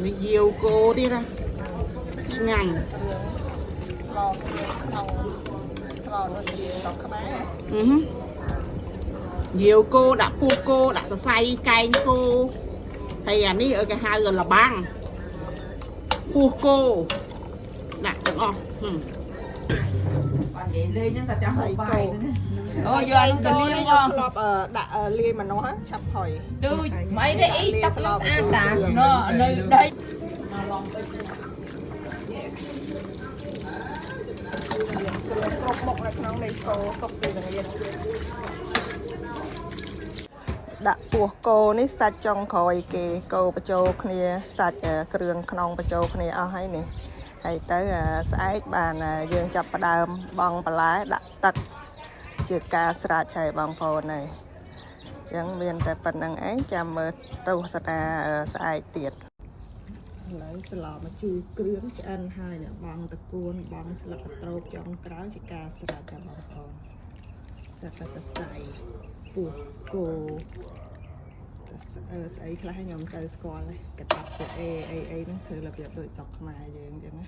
នេះយាវគោទៀតណាឆ្ងាញ់ ស្លគ្រឿងក្នុងស្លដូចជាស្រុកខ្មែរ អឺហឹមយាវគោដាក់ពោះគោដាក់សរសៃកែងគោហើយអានេះគេហៅលបាំងពោះគោដាក់ទាំងអស់ហឹម បាននិយាយលេងហ្នឹងក៏ចង់ហូបបាយហ្នឹង អូយកអានោះទៅលាង ខ្ញុំ ផង ធ្លាប់ដាក់លាយម្នាស់ឆាប់ផុយ ទូចមិនអីទេអ៊ីទឹកនឹងស្អាតតានៅនៅដី គ្រឿងគ្រប់មុខនៅក្នុងនេះគោទុកពីល្ងាចដាក់ពោះគោនេះសាច់ចុងក្រោយគេគោបញ្ចូលគ្នាសាច់គ្រឿងក្នុងបញ្ចូលគ្នាអស់ហើយនេះហើយទៅស្អែកបានយើងចាប់ផ្ដើមបងបន្លែដាក់ទឹកជាការស្រេចហើយបងប្អូនហើយអញ្ចឹងមានតែប៉ុណ្្នឹងឯងចាំមើលទស្សនាស្អែកទៀត ឥឡូវស្លមកជូរគ្រឿងឆ្អិនហើយអ្នកបងតកួនបងស្លឹកកន្ត្រូបចុងក្រោយជាការស្រេចដល់បងប្អូនសិតតែសរសៃពោះគោអឺស្អីខ្លះខ្ញុំមិនសូវស្គាល់ទេកតាប់ជាអេអីអីហ្នឹងធ្វើរបៀបដូចស្រុកខ្មែរយើងអញ្ចឹងណា